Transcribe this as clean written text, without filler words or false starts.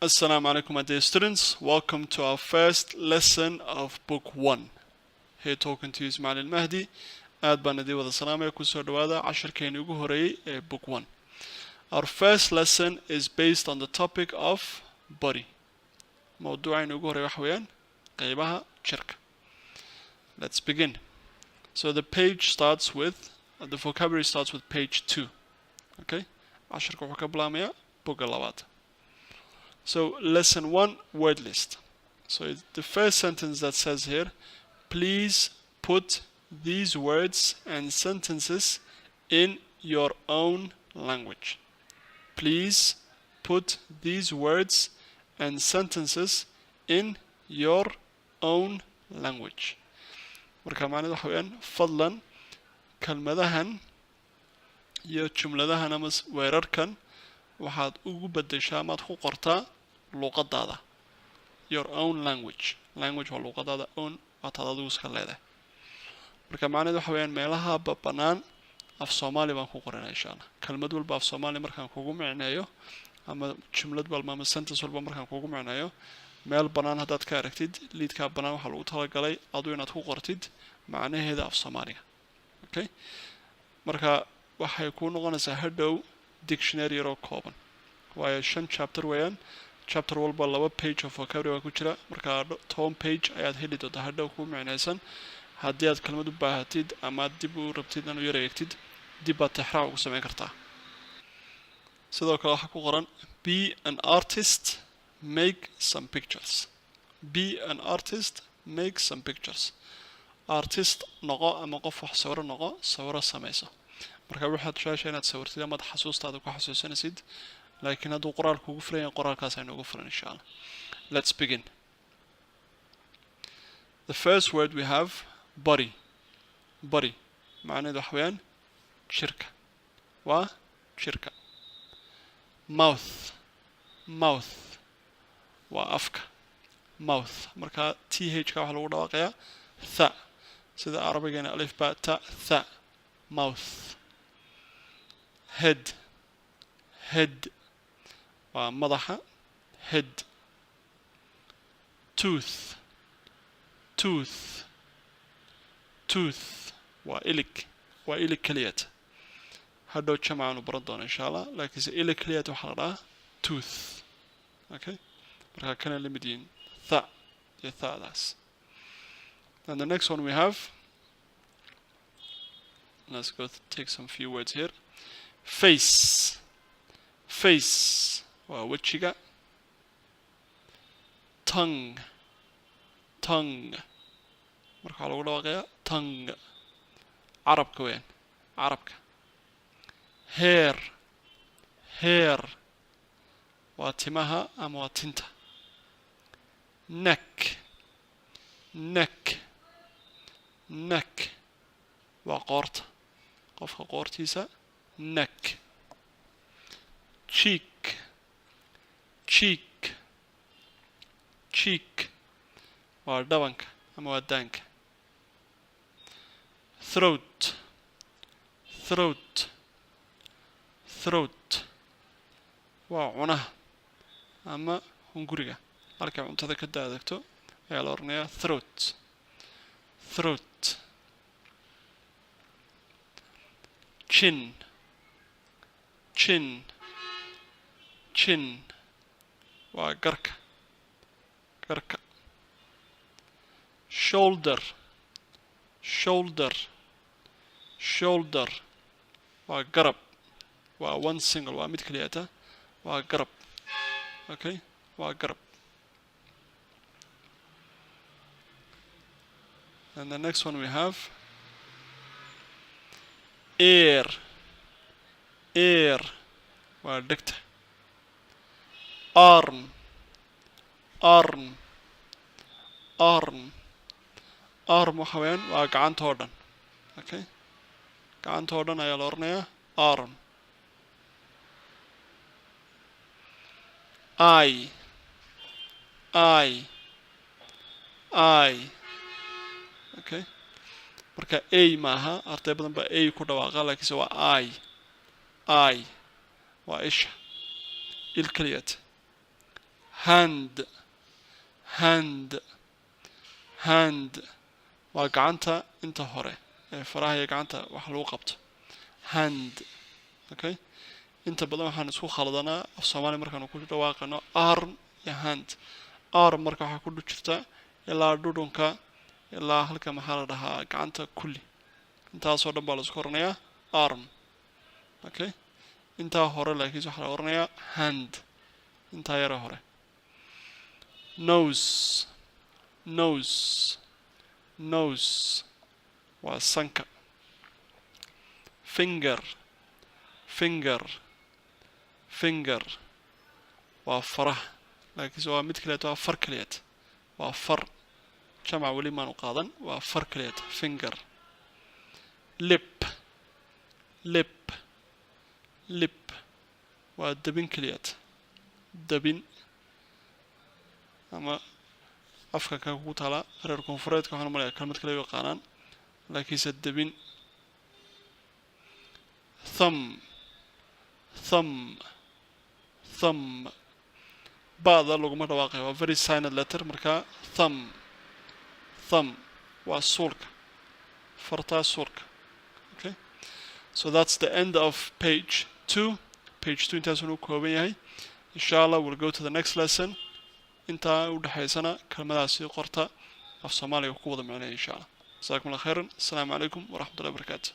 Assalamu alaikum, my dear students. Welcome to our first lesson of book one. Here talking to you is Macalin Mahdi. Aad baan idin wada salaamaya. Kusoo dhawaada casharkeeni ugu horeeyay ee book one. Our first lesson is based on the topic of body. Mawduucaynu ugu horeeya waxa weeyaan qeybaha jirka. Let's begin. So the page starts with, the vocabulary starts with page 2. Okay? Casharka wuxuu ka bilaamayaa bogga labaad. So lesson 1, word list. So the first sentence that says here, "Please put these words and sentences in your own language." Please put these words and sentences in your own language. Marka macnaheedu waxa weeyaan fadlan kelmadahan iyo jumladahan ama weerarkan waxaad ugu bedeshaa amaad ku qortaa luqadaada. Your own language. Language waa luqadaada, own waa taad adigu iska leedahay. Marka macnaheedu waxa weeyaan meelaha bannaan af Soomaali baan ku qoranaa, insha Allah. Kelmad walba af Soomaali markaan kugu micneeyo ama jumlad walba ama sentence walba markaan kugu micneeyo, meel bannaan haddaad ka aragtid, liidkaa bannaan waxaa lagu talagalay adu inaad ku qortid macnaheeda af Soomaaliga. Okay, marka waxay kuu noqonaysaa hadhow dictionary yaroo kooban, waayo shan chapter weeyaan. Chapter walba laba page of vocabulary baa ku jira. Marka 10 page ayaad heli doontaa hadhow kuu micnaysan. Haddii aad kelmad u baahatid ama aad dib u rabtid inaad u yar eegtid, dib baad tixraac ugu samayn kartaa. Sidoo kale waxaa ku qoran, "Be an artist, make some pictures." Be an artist, make some pictures. Artist noqo ama qof wax sawiro noqo, sawiro samayso. Marka waxaad jecesha inaad sawirtid amaad xasuustaada ku xasuusanaysid, laakiin hadduu qoraal kugu furan yahay, qoraalkaas aynu furan, insha Allah. Let's begin. The first word we have, body. Body macnaheedu waxa weeyaan jirka, waa jirka. Mouth. Mouth waa afka. Mouth, marka th ka waxaa lagu dhawaaqayaa tha, sida carabigeena alif ba ta tha. Mouth. Head. Head waa madaxa, head. Tooth. Tooth. Tooth waa ilig, waa ilig keliyat. Hadhow jamacaanu baran doona, insha Allah, laakiinse ilig keliyat waxaa la dhahaa tooth. Okay, markaa kana la mid yihiin tha iyo thadaas. And the next one we have, let's go take some few words here. Face. Face waa wejiga. Tongue. Tongue, marka waxaa lagu dhawaaqayaa tongue, carabka weeyaan, carabka. Hair. Hair waa timaha ama waa tinta. Neck. Neck. Neck waa qoorta, qofka qoortiisa, neck. Cheek. Cheek. Cheek waa dhabanka ama waa daanka. Throat. Throat. Throat waa cunaha ama hunguriga, halkay cuntada ka daadegto ayaa la odhanayaa throat. Throat. Chin. Chin. Chin waa garka, garka. Shoulder. Shoulder. Shoulder waa garab, waa one single, waa mid keliyata, waa garab. Okay, waa garab. And the next one we have, ear. Ear waa dhegta. Arm. Arm. Arm. Arm waxa weeyaan waa gacanta oo dhan. Okay, gacanta oo dhan ayaa la odhanayaa arm. Eye. Eye. Eye. Okay, marka a maaha, arday badan baa a ku dhawaaqa, laakiinse waa eye. Eye waa isha, il keliyat. Hand, hand, hand waa gacanta inta hore ee faraha iyo gacanta wax lagu qabto. Hand, okay. Inta badan waxaan isku khaldanaa af Soomaali markaanu ku dhawaaqano arm iyo hand. Arm marka waxaa ku jirta ilaa dhudhunka, ilaa halka, maxaa la dhahaa, gacanta kulli, intaasoo dhan baa la isku oranayaa arm, okay. Intaa hore laakiinse waxaa la oranayaa hand, intaa yare hore. Nose, nose, nose waa sanka. Finger, finger, finger waa faraha, laakiinse waa mid kaleeto, waa far kaliyeed, waa far jamac, weli maanu qaadan, waa far kaliyeed, finger. Lip, lip, lip waa dabin keliyaad, dabin ama afka ka kugu taala. Reer koonfureedka waxaan malaya kelmad kale u yaqaanaan, laakiinse dabin. Thumb, thumb, thumb, ba'da laguma dhawaaqayo, waa very silent letter. Marka thumb, thumb waa suulka, fartaa suulka. Okay, so that's the end of page 2. Page 2 intaasuu u kooban yahay. Insha Allah we'll go to the next lesson. Intaa u dhexaysana kelmadaasi qorta, af Soomaaliga ku wada micnaya, insha Allah. Jazakum Allah khayran. Asalaamu calaykum waraxmatullahi wabarakaatu.